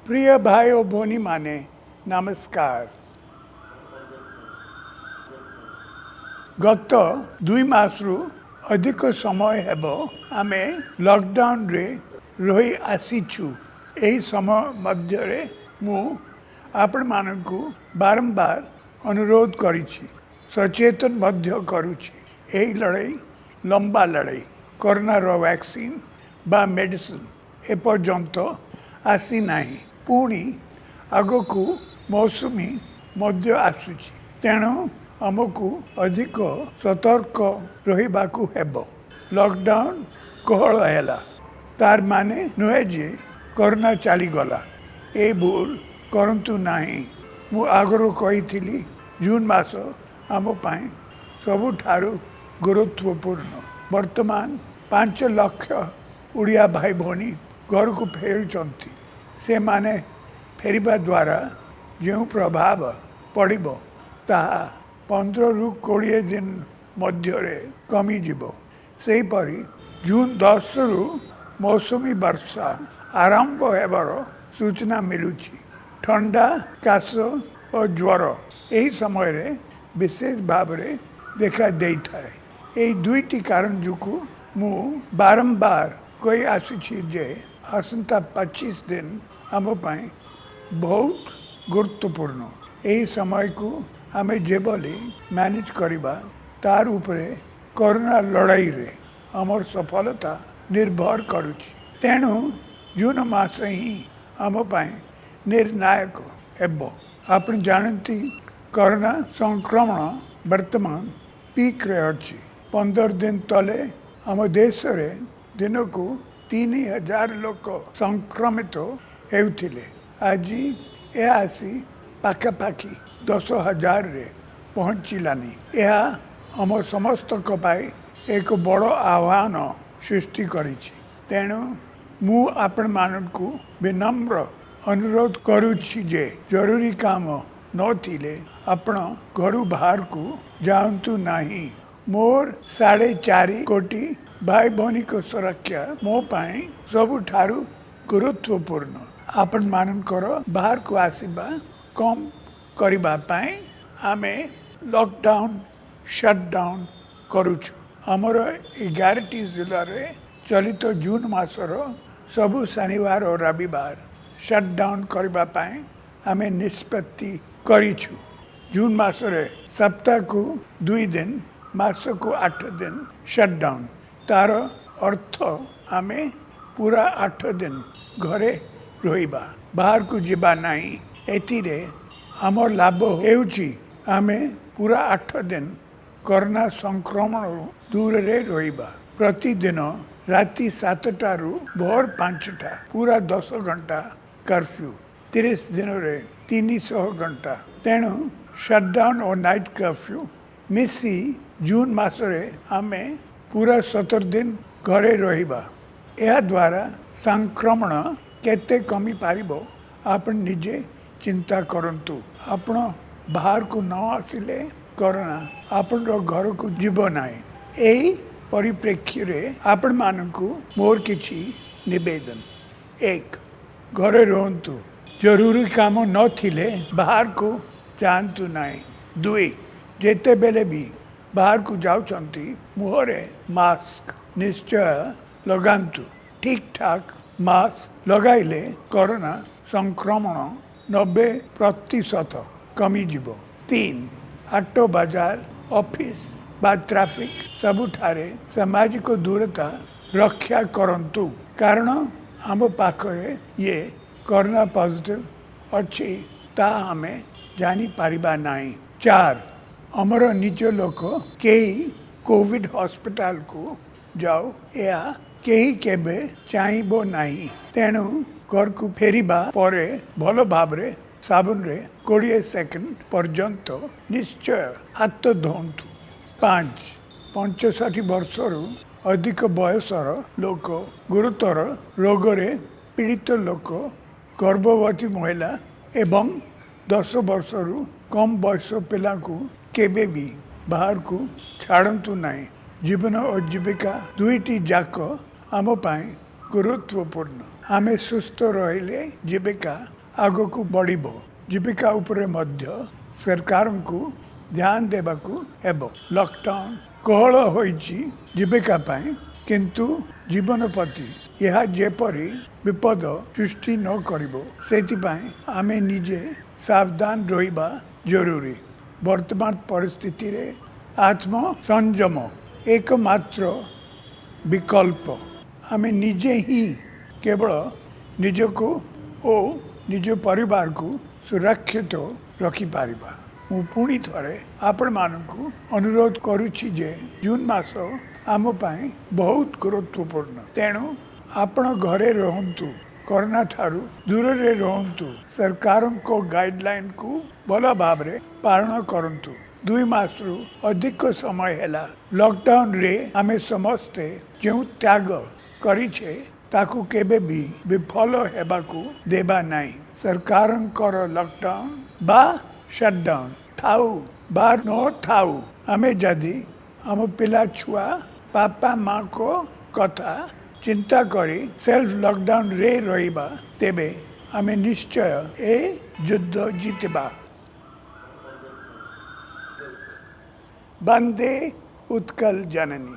ପ୍ରିୟ ଭାଇ ଓ ଭଉଣୀମାନେ, ନମସ୍କାର। ଗତ 2 ମାସରୁ ଅଧିକ ସମୟ ହେବ ଆମେ ଲକଡାଉନରେ ରହି ଆସିଛୁ। ଏହି ସମୟ ମଧ୍ୟରେ ମୁଁ ଆପଣମାନଙ୍କୁ ବାରମ୍ବାର ଅନୁରୋଧ କରିଛି, ସଚେତନ ମଧ୍ୟ କରୁଛି। ଏହି ଲଢ଼େଇ ଲମ୍ବା ଲଢ଼େଇ। କରୋନାର ଭ୍ୟାକ୍ସିନ୍ ବା ମେଡ଼ିସିନ ଏପର୍ଯ୍ୟନ୍ତ ଆସିନାହିଁ। ପୁଣି ଆଗକୁ ମୌସୁମୀ ମଧ୍ୟ ଆସୁଛି। ତେଣୁ ଆମକୁ ଅଧିକ ସତର୍କ ରହିବାକୁ ହେବ। ଲକଡାଉନ କୋହଳ ହେଲା, ତାର ମାନେ ନୁହେଁ ଯେ କରୋନା ଚାଲିଗଲା। ଏ ଭୁଲ କରନ୍ତୁ ନାହିଁ। ମୁଁ ଆଗରୁ କହିଥିଲି, ଜୁନ୍ ମାସ ଆମ ପାଇଁ ସବୁଠାରୁ ଗୁରୁତ୍ୱପୂର୍ଣ୍ଣ। ବର୍ତ୍ତମାନ 5 ଲକ୍ଷ ଓଡ଼ିଆ ଭାଇ ଭଉଣୀ ଘରକୁ ଫେରୁଛନ୍ତି। ସେମାନେ ଫେରିବା ଦ୍ୱାରା ଯେଉଁ ପ୍ରଭାବ ପଡ଼ିବ, ତାହା 15ରୁ 20 ଦିନ ମଧ୍ୟରେ କମିଯିବ। ସେହିପରି ଜୁନ୍ 10ରୁ ମୌସୁମୀ ବର୍ଷା ଆରମ୍ଭ ହେବାର ସୂଚନା ମିଳୁଛି। ଥଣ୍ଡା, କାଶ ଓ ଜ୍ୱର ଏହି ସମୟରେ ବିଶେଷ ଭାବରେ ଦେଖା ଦେଇଥାଏ। ଏହି ଦୁଇଟି କାରଣ ଯୋଗୁଁ ମୁଁ ବାରମ୍ବାର କହି ଆସୁଛି ଯେ ଆସନ୍ତା 25 ଦିନ ଆମ ପାଇଁ ବହୁତ ଗୁରୁତ୍ୱପୂର୍ଣ୍ଣ। ଏହି ସମୟକୁ ଆମେ ଯେଭଳି ମ୍ୟାନେଜ୍ କରିବା, ତାର ଉପରେ କରୋନା ଲଢ଼ାଇରେ ଆମର ସଫଳତା ନିର୍ଭର କରୁଛି। ତେଣୁ ଜୁନ୍ ମାସ ହିଁ ଆମ ପାଇଁ ନିର୍ଣ୍ଣାୟକ ହେବ। ଆପଣ ଜାଣନ୍ତି, କରୋନା ସଂକ୍ରମଣ ବର୍ତ୍ତମାନ ପିକ୍ରେ ଅଛି। 15 ଦିନ ତଳେ ଆମ ଦେଶରେ ଦିନକୁ 3000 ଲୋକ ସଂକ୍ରମିତ ହେଉଥିଲେ। ଆଜି ଏହା ଆସି ପାଖାପାଖି 10,000ରେ ପହଞ୍ଚିଲାନି। ଏହା ଆମ ସମସ୍ତଙ୍କ ପାଇଁ ଏକ ବଡ଼ ଆହ୍ୱାନ ସୃଷ୍ଟି କରିଛି। ତେଣୁ ମୁଁ ଆପଣମାନଙ୍କୁ ବିନମ୍ର ଅନୁରୋଧ କରୁଛି ଯେ ଜରୁରୀ କାମ ନଥିଲେ ଆପଣ ଘରୁ ବାହାରକୁ ଯାଆନ୍ତୁ ନାହିଁ। ମୋର 4.5 କୋଟି ଭାଇ ଭଉଣୀଙ୍କ ସୁରକ୍ଷା ମୋ ପାଇଁ ସବୁଠାରୁ ଗୁରୁତ୍ୱପୂର୍ଣ୍ଣ। ଆପଣମାନଙ୍କର ବାହାରକୁ ଆସିବା କମ୍ କରିବା ପାଇଁ ଆମେ ଲକଡାଉନ୍, ସଟ୍ଡାଉନ୍ କରୁଛୁ। ଆମର 11ଟି ଜିଲ୍ଲାରେ ଚଳିତ ଜୁନ୍ ମାସର ସବୁ ଶନିବାର ଓ ରବିବାର ସଟ୍ଡାଉନ୍ କରିବା ପାଇଁ ଆମେ ନିଷ୍ପତ୍ତି କରିଛୁ। ଜୁନ୍ ମାସରେ ସପ୍ତାହକୁ 2 ଦିନ, ମାସକୁ 8 ଦିନ ସଟ୍ଡାଉନ୍। ତାର ଅର୍ଥ ଆମେ ପୁରା 8 ଦିନ ଘରେ ରହିବା, ବାହାରକୁ ଯିବା ନାହିଁ। ଏଥିରେ ଆମର ଲାଭ ହେଉଛି, ଆମେ ପୁରା 8 ଦିନ କରୋନା ସଂକ୍ରମଣରୁ ଦୂରରେ ରହିବା। ପ୍ରତିଦିନ ରାତି 7ଟାରୁ ଭୋର 5ଟା ପୁରା 10 ଘଣ୍ଟା କର୍ଫ୍ୟୁ। 30 ଦିନରେ 300 ଘଣ୍ଟା। ତେଣୁ ସଟ୍ଡାଉନ୍ ଓ ନାଇଟ୍ କର୍ଫ୍ୟୁ ମିଶି ଜୁନ୍ ମାସରେ ଆମେ ପୁରା 17 ଦିନ ଘରେ ରହିବା। ଏହାଦ୍ୱାରା ସଂକ୍ରମଣ କେତେ କମିପାରିବ, ଆପଣ ନିଜେ ଚିନ୍ତା କରନ୍ତୁ। ଆପଣ ବାହାରକୁ ନ ଆସିଲେ କରୋନା ଆପଣଙ୍କ ଘରକୁ ଯିବ ନାହିଁ। ଏହି ପରିପ୍ରେକ୍ଷୀରେ ଆପଣମାନଙ୍କୁ ମୋର କିଛି ନିବେଦନ। ଏକ, ଘରେ ରୁହନ୍ତୁ। ଜରୁରୀ କାମ ନଥିଲେ ବାହାରକୁ ଯାଆନ୍ତୁ ନାହିଁ। ଦୁଇ, ଯେତେବେଳେ ବି ବାହାରକୁ ଯାଉଛନ୍ତି, ମୁହଁରେ ମାସ୍କ ନିଶ୍ଚୟ ଲଗାନ୍ତୁ। ଠିକ୍ ଠାକ୍ ମାସ୍କ ଲଗାଇଲେ କରୋନା ସଂକ୍ରମଣ 90% କମିଯିବ। ତିନି, ହାଟ ବଜାର, ଅଫିସ ବା ଟ୍ରାଫିକ୍ ସବୁଠାରେ ସାମାଜିକ ଦୂରତା ରକ୍ଷା କରନ୍ତୁ। କାରଣ ଆମ ପାଖରେ ଇଏ କରୋନା ପଜିଟିଭ୍ ଅଛି, ତାହା ଆମେ ଜାଣିପାରିବା ନାହିଁ। ଚାରି, ଆମର ନିଜ ଲୋକ କେହି କୋଭିଡ଼ ହସ୍ପିଟାଲକୁ ଯାଉ, ଏହା କେହି କେବେ ଚାହିଁବ ନାହିଁ। ତେଣୁ ଘରକୁ ଫେରିବା ପରେ ଭଲ ଭାବରେ ସାବୁନରେ 20 ସେକେଣ୍ଡ ପର୍ଯ୍ୟନ୍ତ ନିଶ୍ଚୟ ହାତ ଧୋଅନ୍ତୁ। ପାଞ୍ଚ, 65 ବର୍ଷରୁ ଅଧିକ ବୟସର ଲୋକ, ଗୁରୁତର ରୋଗରେ ପୀଡ଼ିତ ଲୋକ, ଗର୍ଭବତୀ ମହିଳା ଏବଂ 10 ବର୍ଷରୁ କମ୍ ବୟସ ପିଲାଙ୍କୁ କେବେ ବି ବାହାରକୁ ଛାଡ଼ନ୍ତୁ ନାହିଁ। ଜୀବନ ଓ ଜୀବିକା ଦୁଇଟି ଯାକ ଆମ ପାଇଁ ଗୁରୁତ୍ୱପୂର୍ଣ୍ଣ। ଆମେ ସୁସ୍ଥ ରହିଲେ ଜୀବିକା ଆଗକୁ ବଢ଼ିବ। ଜୀବିକା ଉପରେ ମଧ୍ୟ ସରକାରଙ୍କୁ ଧ୍ୟାନ ଦେବାକୁ ହେବ। ଲକଡାଉନ୍ କୋହଳ ହୋଇଛି ଜୀବିକା ପାଇଁ, କିନ୍ତୁ ଜୀବନ ପ୍ରତି ଏହା ଯେପରି ବିପଦ ସୃଷ୍ଟି ନ କରିବ, ସେଥିପାଇଁ ଆମେ ନିଜେ ସାବଧାନ ରହିବା ଜରୁରୀ। ବର୍ତ୍ତମାନ ପରିସ୍ଥିତିରେ ଆତ୍ମସଂଯମ ଏକମାତ୍ର ବିକଳ୍ପ। ଆମେ ନିଜେ ହିଁ କେବଳ ନିଜକୁ ଓ ନିଜ ପରିବାରକୁ ସୁରକ୍ଷିତ ରଖିପାରିବା। ମୁଁ ପୁଣି ଥରେ ଆପଣମାନଙ୍କୁ ଅନୁରୋଧ କରୁଛି ଯେ ଜୁନ୍ ମାସ ଆମ ପାଇଁ ବହୁତ ଗୁରୁତ୍ୱପୂର୍ଣ୍ଣ। ତେଣୁ ଆପଣ ଘରେ ରୁହନ୍ତୁ, କରୋନା ଠାରୁ ଦୂରରେ ରୁହନ୍ତୁ, ସରକାରଙ୍କ ଗାଇଡ଼ଲାଇନକୁ ଭଲ ଭାବରେ ପାଳନ କରନ୍ତୁ। 2 ମାସରୁ ଅଧିକ ସମୟ ହେଲା ଲକଡାଉନରେ ଆମେ ସମସ୍ତେ ଯେଉଁ ତ୍ୟାଗ କରିଛେ, ତାକୁ କେବେ ବି ବିଫଳ ହେବାକୁ ଦେବା ନାହିଁ। ସରକାରଙ୍କର ଲକଡାଉନ ବା ସଟଡାଉନ ଥାଉ ବା ନଥାଉ, ଆମେ ଯଦି ଆମ ପିଲା ଛୁଆ, ବାପା ମାଙ୍କ କଥା ଚିନ୍ତା କରି ସେଲ୍ଫ ଲକଡାଉନରେ ରହିବା, ତେବେ ଆମେ ନିଶ୍ଚୟ ଏ ଯୁଦ୍ଧ ଜିତିବା। ବନ୍ଦେ ଉତ୍କଳ ଜନନୀ।